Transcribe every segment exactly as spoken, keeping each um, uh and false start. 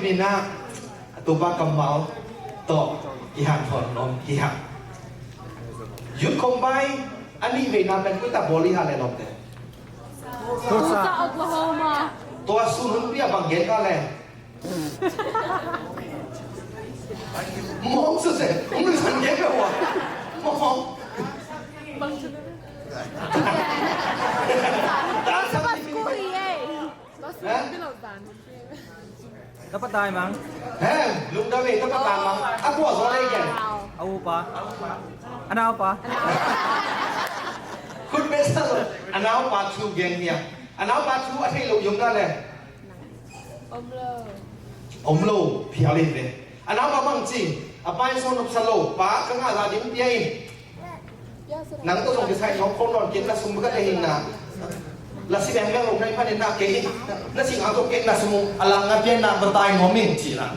Ina, a tupa kammal tawh i hanthawn nuam hi hang. Youth Combine a nih veina pen koi tak bawl i hang le lawmte? Tulsa, Oklahoma. Tua sun hunpi a bang gen ka le? Mawng suse, um lui san gen ka hua. Mawng. Tulsa, Oklahoma. Hah? Tapa taimang. He, lungdam ei, tapa taimang. A kua zaw lei gen? A upa. A naupa. Khut beng sa zaw. A naupa thu gen hi a. A naupa thu a thei lo i om na le? Om lo. Om lo, phial in ve. A naupa bang ci, a pa in sawn nopsa lo, pa ka ngah za ding pia in. Nang tawh zong kisai nuam khol nawn kei, na sum ka deih in na. La si bengmeng lo na i phan in na kei. Na sing ang tawh kei na sum a lang a pian na va tai nuam in ci na.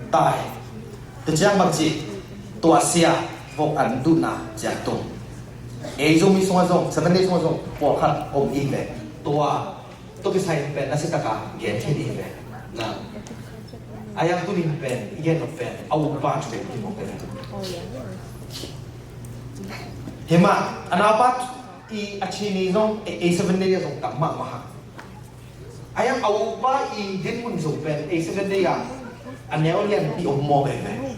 Tai. Tua ciang bang ci. Tua sia vok an duhna ciang tung. Ei Zomi sungah zong, Seven Day sungah zong, pawlkhat om in ve. Tua Tua kisai in pen na si taka gen khin hi ve. Na. A yang tunin pen i gen nop pen a upa thu gen khin mawk ve. Hima, a naupa i a chini zong, A Seven Day zong tam mahmah ha. A yang a upa i dinmun zong pen A Seven Day a, a neu lian i om mawk ve ve.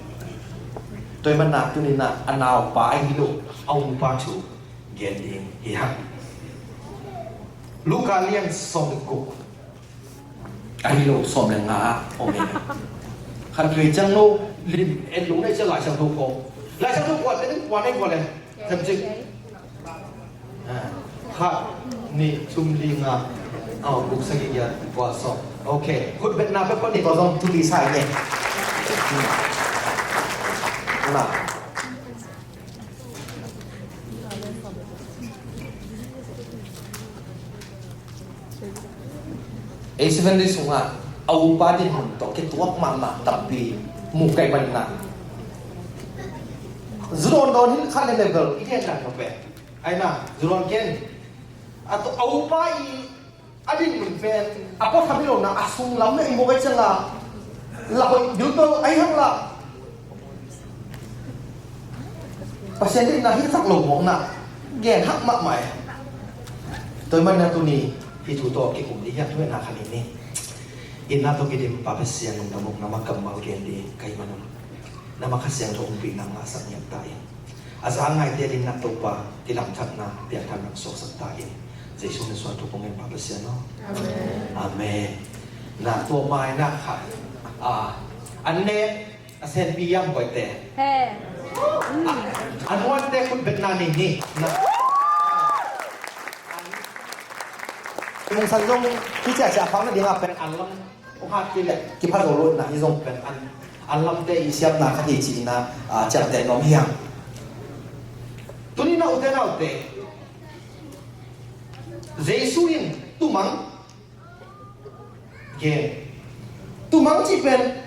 Tua i man na tunin a, a naupa a hi lo, a upa thu gen ding hi hang. Luka lian sawm le guk. A hi lo sawm le nga ah om hi. Khat vei ciang lo lim en lo nei cia Lai Siangtho kawm. Lai Siangtho kua te ding kua nei kua le. Tem cik. Ah, khat, nih, thum, li, nga. Aw, guk, sagih, giat, kua, sawm. Ok. Khut betna pek kua nih kua zong thupi sa ing e. Na. A Seven Day sungah a upa dinmun tawh kituak mahmah tampi mu ka hih manin ah, zu dawndawn hi khat le level i gen dan lo pen. Ai na, zu dawn ken. A to, a upa i a dinmun pen a pawlkhat hi lo na, a sunglam le i mawk a ciang a la hoih bilbel a hi hang la. Pasian deihna hi tak lo mawkna gen hak mahmah e. Tua ahih manin ah tuni hih thu tawh kikum ding hiam, thu hehna khat i nei. Itna tawh kidim Pa Pasian, lungdam ung, nangma kammal gen ding ka hih manin ah nangma Kha Siangtho ompihna ngahsak ngiat ta in. A za ngaite adingin ah Topa kilamdanna piangthak nang suaksak ta in. Jesu min suang thu kong ngen Pa Pasian aw. Amen. Amen. Na tua mai na khat, ah, an ne A senpi hiam, Kawite? He. A nuante khut betna nei ni. Na. Mungsan zong hi ciahciah phak nading a pen an lam. Ong hat kei leh kipha zo lo na, hi zong pen an, an lamte i siamna kha thei ci-in a, a, ciamteh nuam hi hang. Tuni na ute naute, Jesu in tumang gen. Tumang cih pen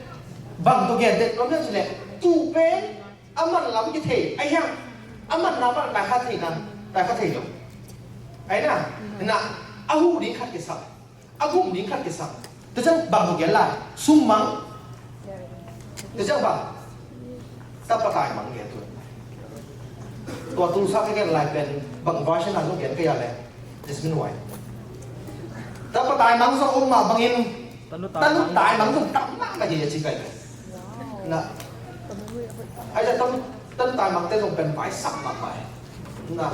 bang tawh genteh nuam hiam cih leh, tu pen a man lam kithei, a hiang, a manna pan taikha thei na, taikha thei lo. Ai na, na, a huh ding khat kisam, a gum ding khat kisam. Tua ciang bang tawh gen lai, sum mang. Tua ciang bang, tapa taimang gen tu. Tua Tulsa ka gen lai pen bang version a zong gen ka hia leh, Jasmine White. Tapa taimang zong om mah bangin, tanu taimang, tanu taimang zong tam mahmah hi a ci kai pen. Na. Ai, tanu, tanu taimangte zong pen paisak mahmah hi. Na.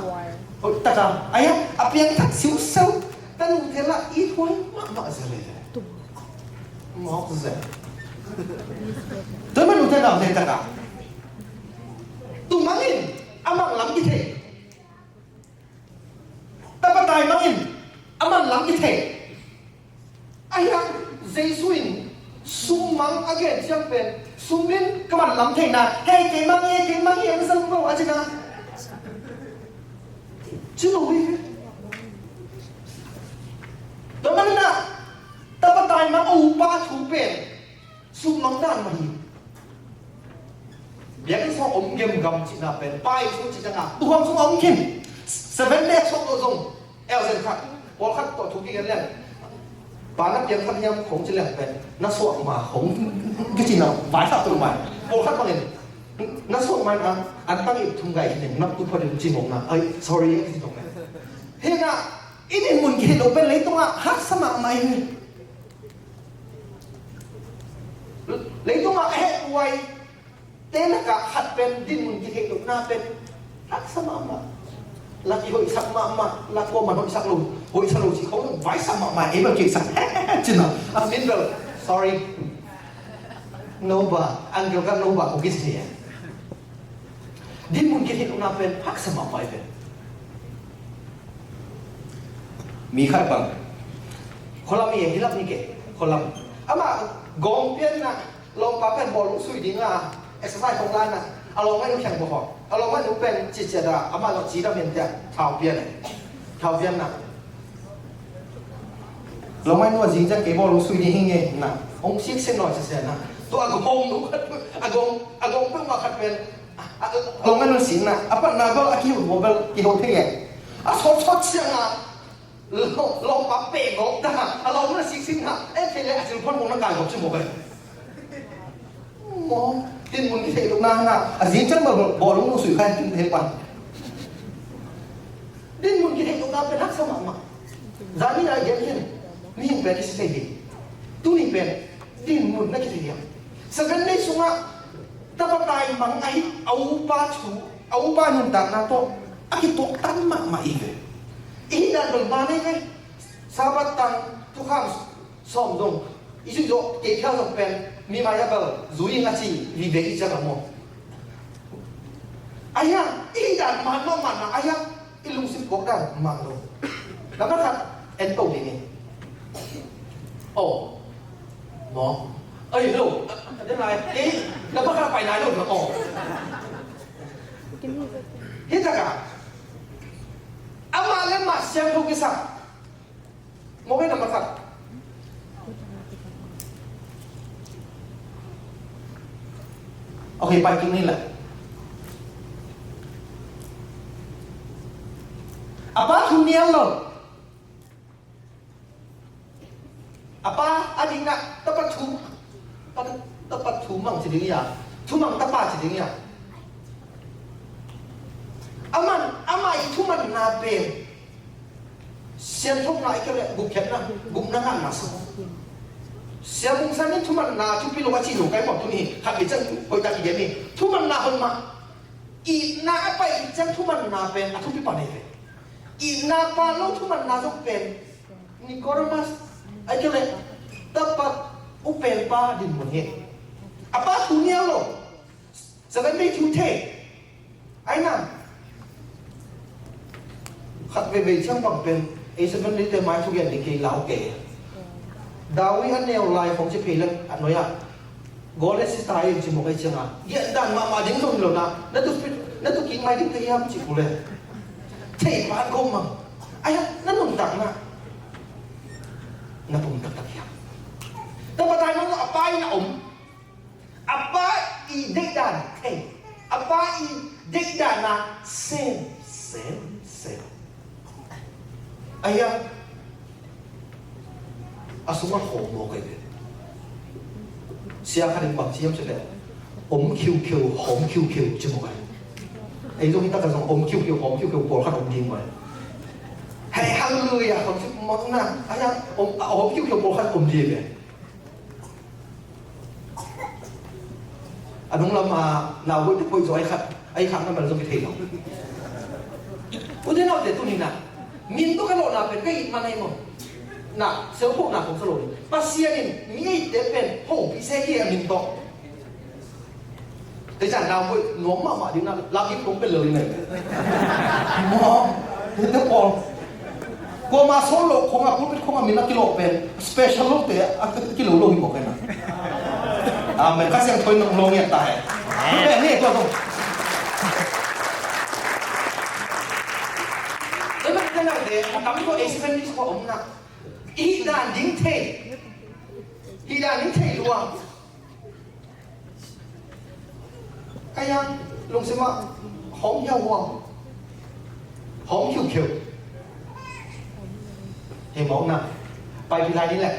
Hoih taka, ai, a piangthak siusiu. Tanute lah i huai mahmah zel hi. Mawk zel. Tua mah nute naute taka, tumang in a man lam kithei. Tapa taimang in a man lam kithei. A hiang, Jesu in sum mang a gen ciang pen, sum in ka man lam theihna, hei, kei mang hi, kei mang hi, en zang lo a ci na. Ci lo hi. Tua manin ah, tapa taimang a upa thu pen sum mang dan mah hi. Biakinn sung om gemgam cihna pen, pa inn sung cih ciangin, tuuham sung a om khin. Seven Day sung tawh zong, L Z khat, pawlkhat tawh thu kigen leng, Pa na piang khat hiam khong ci leng pen na suak ma khong kici na vai sa tu mai. Pawlkhat bangin na suak mai na an tang ip thum gai hi ning nak tu pha ding ci mawk na. Ai, sorry, kici mawk na. Hi na, i dinmun kitheih loh pen leitungah haksa mahmah hi. Leitungah a heh uai te lakah khat pen dinmun kitheih lohna pen haksa mahmah. La kihoihsak mahmah, la kuaman hoihsak lo, hoihsa lo cih khong vaisak mahmah, ei bel kihoihsak. Cin a, a min bel, sorry. Noba, Uncle ka Noba ko kisi. Dinmun kitheih lohna pen haksa mahmah ei pen. Mi khat bang Khualam i, hilap ni ke, khualam. Amah gawng pianna lawmpa pen bawlung sui dinga exercise hong lana a lawmngaihnu khiang bawh haw. A lawmngaihnu pen ciciat a amah zawh cidam in tiah thau pian e. Thau pianna lawmngaihnu a zing ciang kei bawlung sui ding hi nge na hong siksen nawn ciciat na. Tua a gawng nu khat a gawng a gawng peuhmah khat pen a lawmngaihnu sikna a patna bel a kihut bawh bel kihut thei e. A sawtsawt ciangah Lawmpa peh gawp ta a lawmna siksikna en thei le a cilphon kong na kai gawp ci mawk ai. Maw, dinmun kitheih lohna hana a zing ciang bawlung sui kha in tin thei pan. Dinmun kitheih lohna pen haksa mahmah. Zani lai gen khin mihing pen i si thei hi. Tuni pen dinmun na kitheih hiam? Seven Day sungah tapa taimang ahi a upa thu a upa nuntakna tawh a kituaktan mahmah i ve. I hih dan bel man ei ve. Sabbath tang thukham sawm zong i zuih zawh kei phial zong pen mi mai a bel zui ing a ci vive i ciang a maw? Aia i hih dan man mahmah na aia i lungsim puak dan man lo. Nambat khat en to ding i. Aw maw? Ei lo. Den lai ei. Nambat khat a pai nai lo na aw. Hi taka amah le mah siangtho kisa. Mawk ei nambat khat. Okay, pai kik ni la. A pa thu nial lo. A pa a dingna tapa thu, tapa thu mang ci ding ia, thu mang tapa ci ding ia. Aman ama i thumanna pen sianthopna i keu le gupkhiatna gupna nganna sa. Sia Bung San in thumanna thupi lo a ci lo kai mawk tuni hi khat vei ciang hoihtak i gen hi. Thumanna hoih mah. Itna a pai i ciang thumanna pen a thupi pan hi ve. Itna pa lo thumanna zong pen Nicodemus ai keu le tapa upen pa dinmun hi. A pa thu nial lo. Seven Day thu thei. Ai na khat veivei ciang bang pen ei Seven Day te mai thugen ding kei lau kei. Dawi a neu lai khong ci phei le a noi ah Goliath si ta in ci mawk ei cianga giahdan mahmah ding zong hi lo na na tu na tu kik mai ding te hiam ci kule. Thei pan ko mang ai na nuntakna na pum taktak hiam? Tapa taimang a pa in a om. A pa i deihdan thei. A pa i deihdan a sem sem sem. Aia a sungah hawm maw kai ve. Sia khat in bang ciam sek le om khiukheu hawm khiukheu ci maw kai. Ei zong hi takah zong om khiukheu hawm khiukheu pawlkhat om ding maw. Hei halleluia hawm khiukheu maw na aia om a hawm khiukheu pawlkhat om ding ve. A nung lam a nau hoih te phoih zaw ai khat ai khat na mal zong i thei lo. U te nau te tuni na min tawh ka lawhna pen ka it man ai maw? Na seuphawhna kong sa lo ni Pasian in mi eite pen hopih se hi a min tawh. Tei chan nau hoih nuam mahmah ding na lam it kong pen lo ni. Maw? Te pawl. Kuama sawl lo khong a pulpit khong a min a kilawh pen special lo te a kilo lo hi mawk ena. Amen. Ka siang thoi nong lo ngiat ta he. Amen. Ni tua tong. Ema te na te a tam ko asian ni ko om na. I dan ding thei. I dan ding thei lua. Ka yang lungsim ah hawm hiauhuau hawm khiukheu. Hei mawk na paipih lai ni leh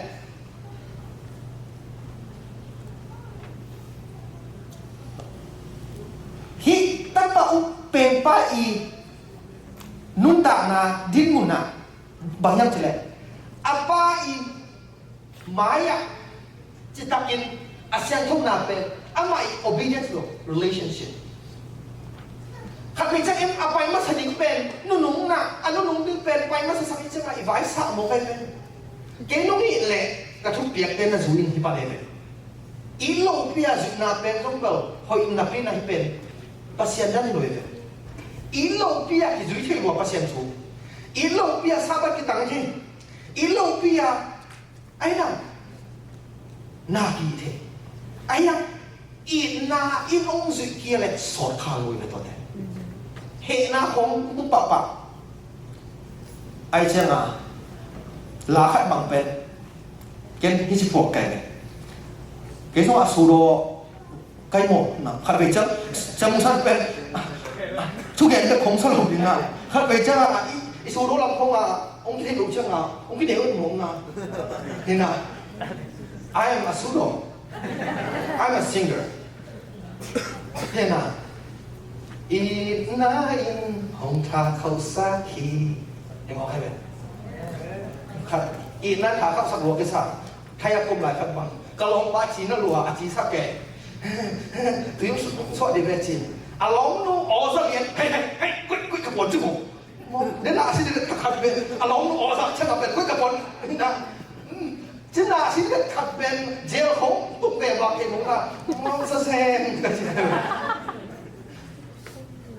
Pempa i nuntakna dinmun ah bang hiam cih leh, a pa i mai-ah citakin a siangthona pen amah i obedience lo, relationship. Khat vei ciangin a pai masa ding pen nunungna, a nunung ding pen pai masa sak i ciangah i vaisa mawk ai pen. Kei nong it leh ka thupiakte na zui in hi pan ei ve. It lopi-a zuihna pen zong bel hoih napi na hi pen Pasian dan hi lo ei ve. It lopi-a kizui thei lua Pasian thu. It lopi-a Sabbath kitang thei. It lopi-a ahi na na ki thei. Ahi a itna in hong zuih kei leh sawt kha lo ei ve tuate. Hehna khong buk pahpah. Ahi ciangah la khat bang pen ken hi ci puak kai ve. Kei zong a sudo kai maw na khat vei ciang, ciang san pen thugen te khong sa lo ding a khat vei ciangah i, i sudo lam khong a hong kithei lo ciangah hong kineu maw na. Hi na, I am a sudo. I'm a singer. Hi na, itna in hong tha khauhsak hi. Hi mawk hi ve. Khat, itna tha khauhsak lua kisa. Thai a kum lai khat bang ka lawmpa ci na lua a ci sak e. Tui suah dih ve cin a lawmnu aw zak lian hei hei hei kuih kuih ka puan ci mu. Dena a si dih khat pen a lawmnu aw zak ciang a pen kuih ka puan. Cina a si dih khat pen jail khong tuk ve bak kei mong ka mong sa seng ka ci.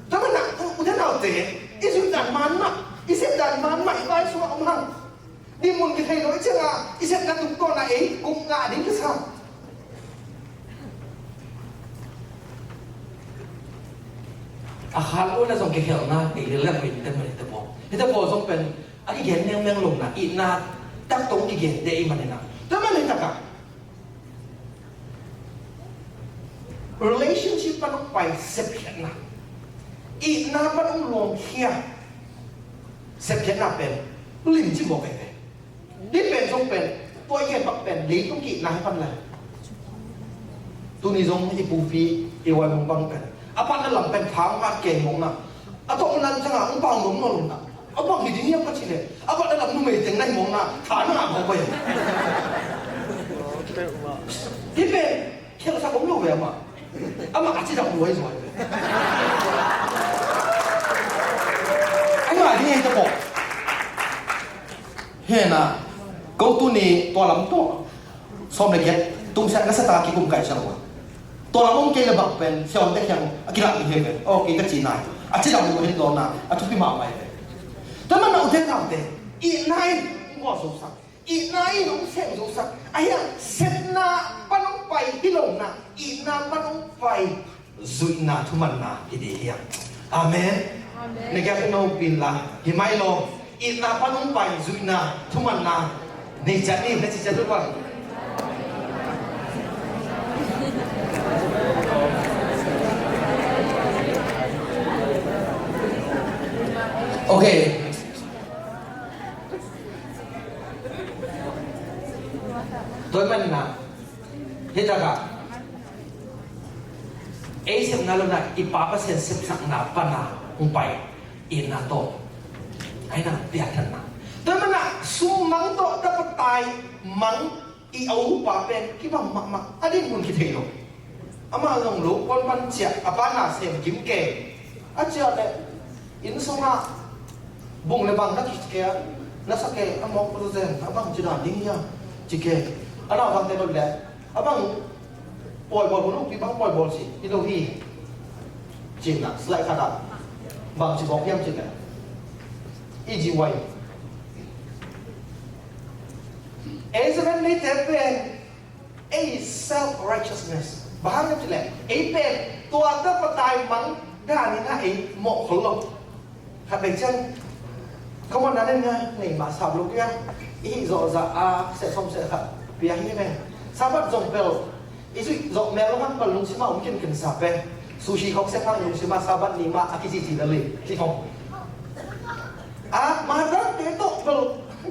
Tua manin u te nau te i zuih dan man mah, i sep dan man mah i bai sung a om hang. Dinmun kithei lo i ciangah i sepna tung tawn a ei kung ngah ding kisa. A khan lo na zong kikhelna ei lelak in te mah te pawl, hi te pawl zong pen a kigen mengmeng lo na itna tak tong kigen te i manin a te mah ni takah relationship pan hong pai sepkhiatna, itna pan hong luangkhia sepkhiatna pen limci mawk ei ve. Ni pen zong pen tua i gen bak pen leitung ki itna hi pan lai. Tuni zong i pupi i waimong bang pen a pan a lam pen thang hat kei mawk na a tawh lam ciangah hong pau nuam nuam na. A bang hi ding hiam ka cih leh a bang a lam numei teng na hi mawk na tha na ngah mawk pai. Hi pen khelsak om lo ve amah. Amah a cidam luai zuai ve. A ngai ding hi te pawh. Hi na, ko tuni tua lam tawh sawm le giat tungsiah na sa ta kikum kai sang ua. Tua lam om kei le bang pen siawnte kiang a kilah ding hi ve. Aw kei ka ci nai a cidam lo hi dawn na a thupi mahmah hi ve. Tua man na u te nau te itna in hong gualzosak, itna in hong sehzosak, ahi a sepna pan hong pai hi lo na itna pan hong pai zuihna thumanna hi ding hi a. Amen. Na giak in hong pin la hi mai lo. Itna pan hong pai zuihna thumanna nei ciat ni na ci ciat tua. Ok. Tua man na hi taka ei sepna lo na i Pa Pasian sepsakna pana hong pai. Itna tawh ahi na piahthatna. Tua mana sum mang tawh tapa taimang i a upa pen kibang mahmah a dinmun kithei lo. Amah zong lo kuan pan ciah a pa na sem kim kei a ciah le inn sungah bung le bang na kikei a na sa kei a mawk pulu zen a bang ci dan ding hia ci kei a na bang te lo le a bang pawi bawl hun pi bang pawi bawl si i lo hi. Cin na slide khat ah bang ci bawk hiam cin le i ji wai ei seven ni te pen ei self righteousness bang hang cin le ei pen tua ta patai mang dan in a ei mawh khol lo. Khat vei ciang ka muanna nen nga nei mah sap lo kia i hih zawh zah a seh sawm seh khat pia hi ve. Sabbath zong pel i zuih zawh mel lo hang pel lungsim a om kinkin sa pe. Sushi khawk seh hang lungsim a Sabbath ni mah a kicici lel hi ci khong. A mah dangte tawh pel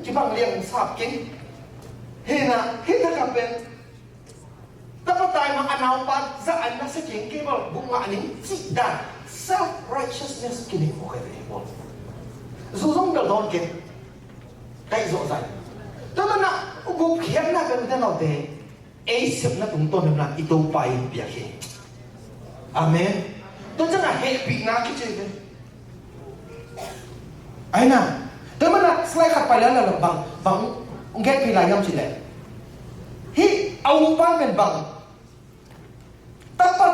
kibang liang sap king. Hi na hi takah pen tapa taimang a naupa zah an na sa keng kei bal buk ngah ning cih dan Self-righteousness kineih mawk ahi ve, Paul. Zu zong bel dawn kei. Kaih zawh zai. Tua manin ah gupkhiatna pen ute naute, ei sepna tungtawn deuh na i Topa in piak hi. Amen. Tua ciangin hehpihna kici ve. Ahi na. Tua manin ah slide khat pai lai la bang, bang gen phei lai hiam cih leh, hih a upa pen bang, tapa,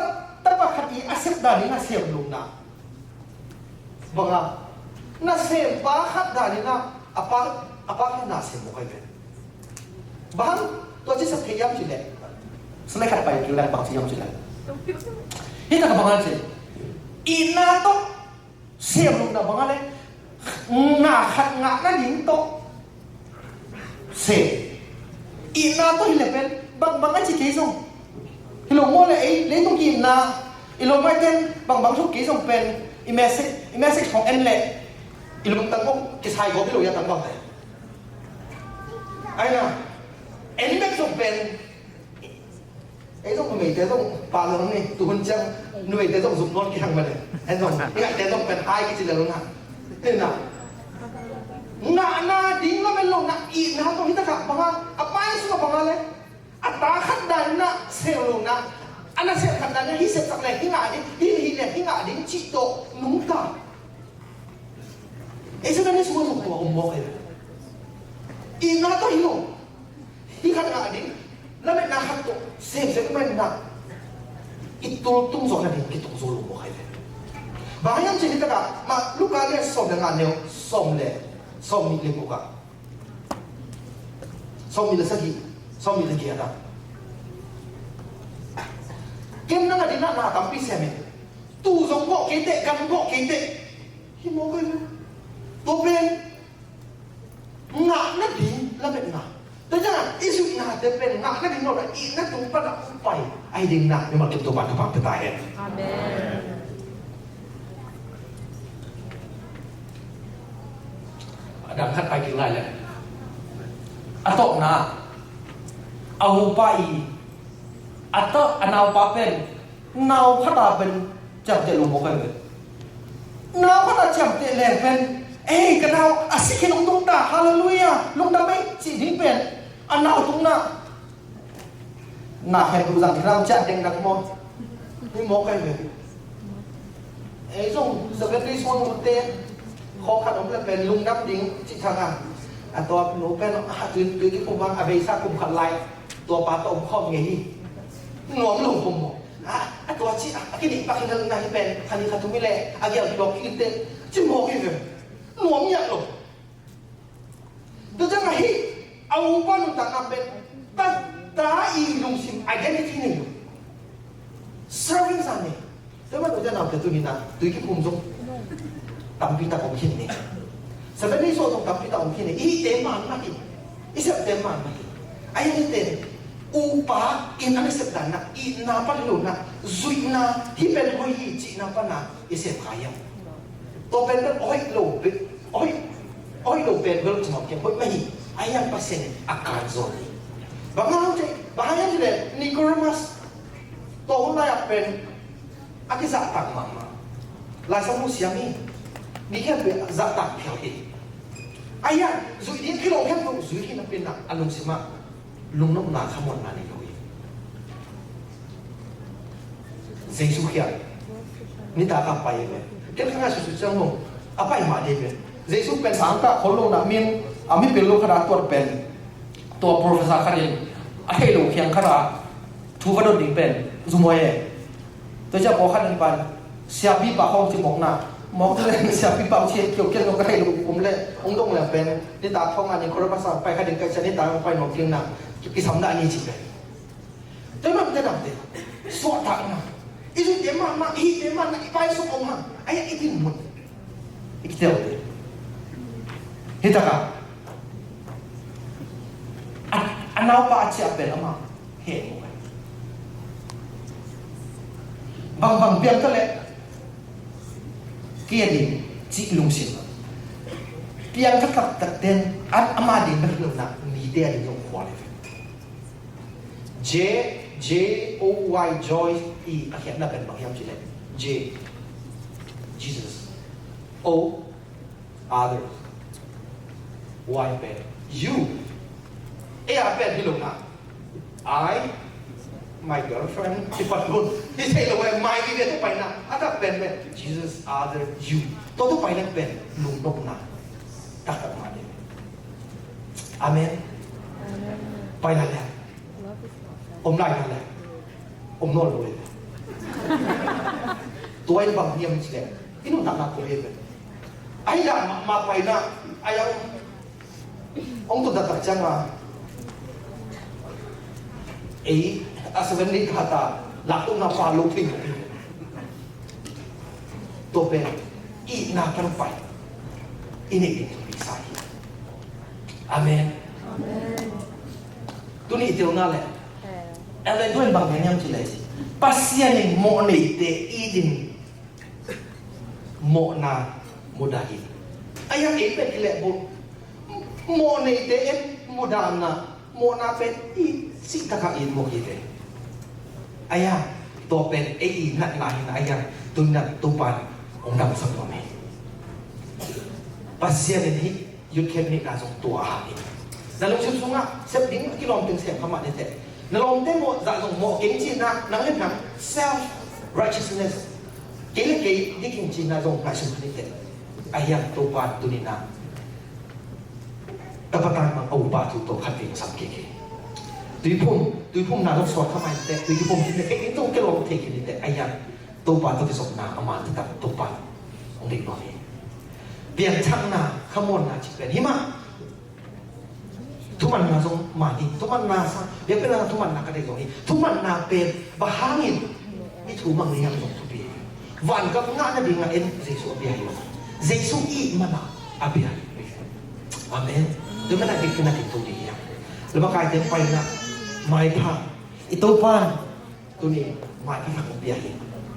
tapa khat in a sep dan in a sem lo na. Bang a, nasempa khat dan in a, a pa, a pa khat nasem mawk ahi ve. Bang, tua ci sak thei hiam cih leh, slide khat pai kik lai, bang ci hiam cih leh, hih takah bang a ci, itna tawh sem lo na, bang a leh, na khat ngah nading tawh sem. Itna tawh hi leh pen bangbang a ci kei zong, hi lo maw leh, ei leitung ki-itna, i lawm ngaihten bangbang suk kei zong pen, i message, i message khong en leh i lungtang khong kisai gawp hi lo hi a, tang bang te. Ahi na, en bek zong pen, ei zong numeite zong pa zong ni, tuhun ciang numeite zong zumnawn kihang mah le. En zong, i ngaihte zong pen hai kici lel na. Hi na. Ngahna ding lamen lo na, itna tawh hi takah bang a, a pa in sung a bang a leh, a ta khat dan in a sem lo na, a nasem khat dan in a hih sepsak leh hih ngah ding, hih hih leh hih ngah ding cih tawh nungta. Ei Satan i sung a zong tua om mawk ahi ve. Itna tawh hi lo. Hih khat ngah ding, lametna khat tawh semsem, lametna i tul tung zawh nading kitung zo lo mawk ahi ve. Bang hiam cih leh hih takah, mah Luka lian sawm le nga, neu sawm le, sawmnih le guk ah, sawmnih le sagih, sawmnih le giat ah, kem nang a ding na, na tampi sem in, tuu zong gawh kei teh, gam gawh kei teh. Hi mawk ahi ve. Tua pen ngah nading lametna. Tua ciangin i zuihnate pen ngah nading lo na, itna tung pan a hong pai ahi ding na, mimal kim Topa'n thupha pia ta hen. Amen. A dang khat pai kik lai leh, a tawpna, a upa i, a tawp, a naupa pen, nau khat a pen ciamteh lo mawk ahi ve. Nau khat a ciamteh leng pen, ei, ka nau a si khin hong tung ta, halleluiah, lungdam ei, cih ding pen a nau tung na. Na khen duh zang khin lam ciah dengdang maw? Hi mawk ahi ve. Ei zong Seventh Day Swan te khawng khat om leh pen lungdam ding cih thang a, a tua nu pen a tui, tui kiphum a, a beisa kum khat lai tua pa tawh om khawm ngei hi. Nuam lo khawm maw? A, a tua ci a, a kineih pak hi na, na hi pen khan hi khat thum hi leh a gial hi lawk hi teh, ci mawk hi ve. Nuam ngiat lo. Tua ciang ahi, a upa nuntakna pen, ta, ta i lungsim identity nei lo. Servants a nei. Tua manin ute naute, tuni-in ah tui kiphum zong tampi tak om khin ni. Seventh Day Swan zong tampi tak om khin ni. I hihte man mah hi. I septe man mah hi. A hihte upa in a nasep dan na, itna pan hi lo na, zuihna, hih pen hoih hi cihna pan a i sem kha hiam? Tua pen pen hoih lo, hoih, hoih lo pen bel ci mawk kei, hoih mah hi. A hiang Pasian in a kan zaw hi. Bang hang ci, bang hang ci leh Nicodemus, tua hun lai-ah pen a kizahtak mahmah. Lai Siangtho siam hi. Mi khempeuh a zahtak phial hi. A hiang zuih ding kilawm khempeuh zui hi napi-in ah a lungsim ah lungnopna, khamuanna nei lo hi. Jesu kiang nitak a pai ve. Ken ka ngaihsut ciang lo, a pai mah ding ve. Jesu pen sangkah khol lo na, min a mipil lo khat a tuat pen, tua professor khat in a theih loh kiang khat a thu va dot ding pen zum huai e. Tua ciang pawlkhat in pan, siapipa khawng ci mawk na, mawk tu leh siapipa ci kiau kian lo, ka theih loh om leh hong dong leh pen nitak khawng a Nicodemus a pai kha ding ka hih ciang nitak a pai nuam ding na, kisam dah ni ci pen. Tua mah ute naute, suahtakna. I zuihte mahmah, i hihte mahmah, i pai suk om hang. Ai, i dinmun, i kitelte. Hi takah a, a naupa a ciah pen amah heh mawk ahi. Bangbang piang ta leh kei a ding cih lungsim. Piangthak taktak ten, a, ama ding bek lo na, mite a ding zong khual hi ve. J, J O Y, joy, i a khiatna pen bang hiam cih leh, J, Jesus. O, others. Y pen you. Ei a pen hi lo na. I, my girlfriend, hi pan lo. Hi thei lo e, my i ve tu pai na. A tak pen pen Jesus, other, you. Tua tu pai na pen lungnopna taktak mah ding. Amen. Pai na le. Om lai na le. Om nawn lo e. Tua in bang hiam cih leh i nuntakna tua hi ve. Ahi zah mah, mah pai na, ahi zah hong tun taktak ciang a, ei a seven ni khat a laktukna pa lo thei lo hi. Tua pen itna kiang pai i neih ding thupi sa hi. Amen. Tuni i telna le Ellen White bang gen hiam cih leh, Pasian in mawhneite it in mawhna mudah hi. Ahi hang ei pen i leh bul mawhneite in mudahna, mawhna pen i cih takah it mawk hi ve. Ahi hang tua pen ei i natna hi na, ahi hang tuni in Topa in hong damsak nuam hi. Pasian in hih youth camp nihna zong tua a hang hi. Na lungsim sungah sep ding a kilawm teng sem kha mah ni teh. Na lawmte mawh zah zong mawh keng cihna, nang le nang self righteousness, kei le kei dik keng cihna zong ngaihsun kha ni teh. Ahi hang Topa in tuni in tapa tan bang a upa thu tawh khat vei sam kik hi. Tuiphum, tuiphumna zong suak kha mah ni teh. Tuiphum khin le kei ding zong kilawm thei khin ni teh. Ahi hang Topa tawh kizopna a man taktak Topa in hong deih nuam hi. Piangthakna, khamuanna cih pen hi mah. Thumanna zong man hi. Thumanna sang biakpiakna thumanna ka deih zong hi. Thumanna pen bang hangin i thu mang ni hiam zong thupi hi. Van gam ngah nadingin Jesu a bia hi lo. Jesu i man a a bia hi. Amen. Tua man a dik na dik tu ding hiam. Leh makaite paina maipha i Topa in tuni maipha thak hong pia hi.